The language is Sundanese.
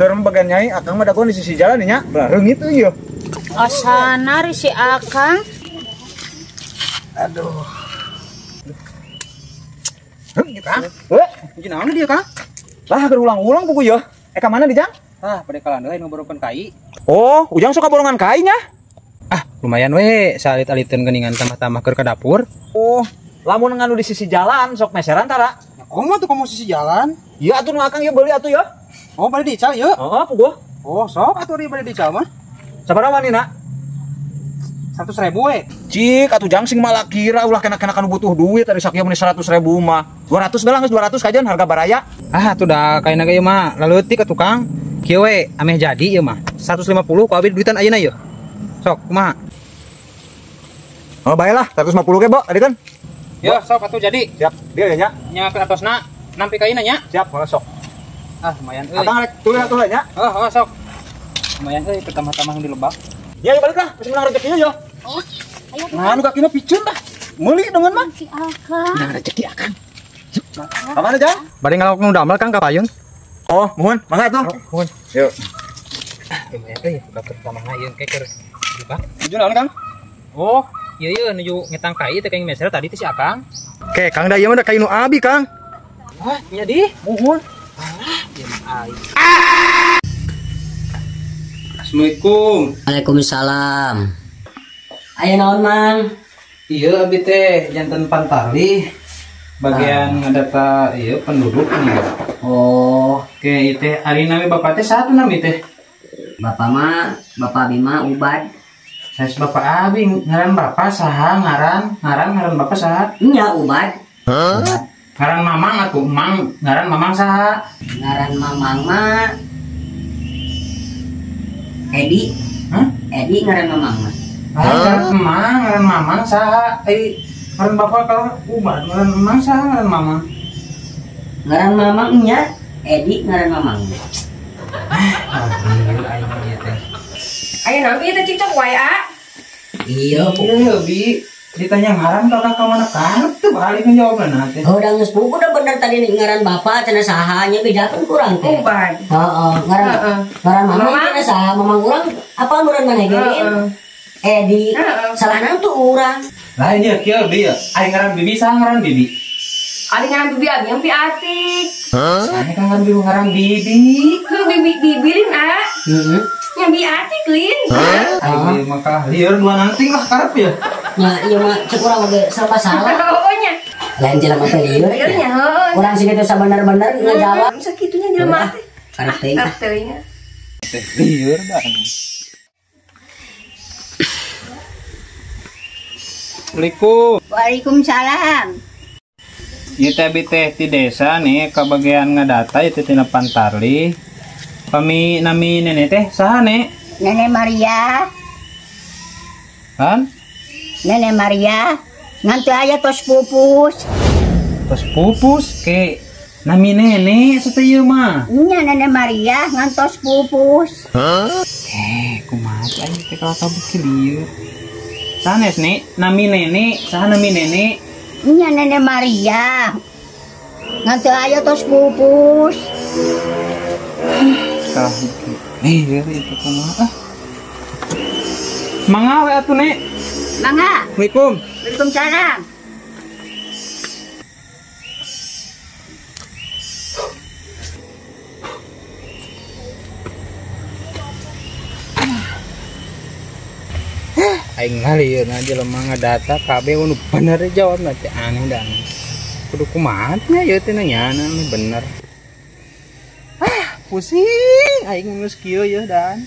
Bener mah bagian nyai, akang mah dagoan di sisi jalan nya. Reungit euy yeuh. Asana si akang. Aduh. Reungit ah. Heuh, naon dia, Kang? Lah keur ulang-ulang buku yeuh. Ka mana di Jang? Ah, pada kalan deui nu borongan kai. Oh, Ujang suka borongan kai nya? Ah, lumayan we, salit-aliteun geuningan tambah-tambah keur ka dapur. Oh, lamun nganu di sisi jalan sok meseran tara. Nah, komo tuh komo sisi jalan? Iya atuh nu akang ieu beuli atuh ya. Oh, bade dical ieu? Heeh, puguh. Oh, sok atuh ieu bade dical mah. Sabaraha wanina? 100.000 we. Cik, atuh jang sing malakira ulah kena-kena kanu butuh duit ari sakieu meni 100.000 mah. 200 belah geus 200 kajian harga baraya. Ah, atuh da kaina ge ieu mah laleutik atuh Kang. Kieu we ameh jadi ieu mah. 150 ku abi duitan ayeuna ieu. Sok kumaha? Oh, bae lah 150 ge, Bo, tadi kan. Ya, sok atuh jadi. Siap, dia ya nya. Nya ke atosna nampi kaina nya. Siap, sok. Ah, lumayan euy. Akang rek tulis atuh nya. Oh, sok. Lumayan euy pertama-tama di lebak. Ya, ya balik lah, masih menang rezekinya ya. Oh, ayo. Nah, nu kakina piceun tah. Meuli dengan mah. Si akang. Menang rezeki akang. Ka mana, Jang? Bade ngalok nu damel Kang ka payun. Oh, muhun, mangga atuh. Muhun. Yuk. Lumayan euy, buka pertama ieu ke keur lebak. Nuju naon, Kang? Oh, ieu ieu nuju ngetang kai teh keng meser tadi teh si akang. Ke, Kang da ieu mah da kai nu abi, Kang. Wah, nya di. Muhun. Alah, ieu mah ai. Assalamualaikum. Waalaikumsalam. Aya naon, Mang? Iya, abi teh janten pantali bagian ngadata ieu penduduk nih. Oh, oke, ieu teh ari nami bapak teh satu nami teh. Bapak mah, Bapak abi mah Ubad. Sanes bapak abi, ngaran bapak saha ngaran? Ngaran bapak saha? Nya Ubad. Huh? Ngaran mamang atuh, mang, ngaran mamang saha? Ngaran mamang mah Edi. Hah? Edi ngaran mamang mah. Ngaran emang, ngaran mamang saha? Ngaran bapak kalau Ubad, ngaran emang saha ngaran mamang? Ngaran mamang nya Edi ngaran mamang. Ayo nanti itu cicok wae a. Iya, iya, Bi. Ditanya ngaran kakak ka mana karep tuh balik ngejawabna teh. Oh, da geus buku udah bener tadi ngaran bapak cenah saha nya bejakeun kurang teh. Ubad. Heeh, ngaran ngaran mamang cenah saha, mamang urang apa meureun maneh ge? Edi. Salahna tuh urang. Lain ya kieu Bi ya. Ari ngaran bibi saha ngaran bibi? Ari ngaran bibi abi yang Bi Atik. Hah? Saha kan ngaran bibi ngaran bibi. Heuh bibi bibi lin a. Heeh. Yang Bi Atik lin. Ari maka lieur dua nanting lah karep ya. Nya ieu mah cek urang oge serba salah. Oh nya. Lain jelema teh lieur. Lieur nya heuh. Urang sih kitu sabener-bener ngajawab. Sakitunya jelema teh. Karep teuing. Karep teuing. Teh lieur dah. Assalamualaikum. Waalaikumsalam. Ieu teh abi teh ti desa nih ka bagian ngadata ieu teh tina Pantarli. Pami nami nenek teh saha nek? Nenek Maria. Kan? Nenek Maria ngan teu aya tos pupus. Tos pupus ke nami nenek sateu ieu mah. Nya Nenek Maria ngan tos pupus. Hah? Kumaha aing teh kalau kabuki lieur. Sanes nek nami nenek saha nami nenek? Nya Nenek Maria ngan teu aya tos pupus. Kalah lieur itu kumaha ah. Mangga we atuh nek. Mangga. Assalamualaikum. Waalaikumsalam. Aing ngalieur na jelema ngadata kabeh nu bener jawabna teh aneh da. Kudu kumaha nya ieu teh nanyana nu bener. Ah, pusing aing geus kieu yeuh dan.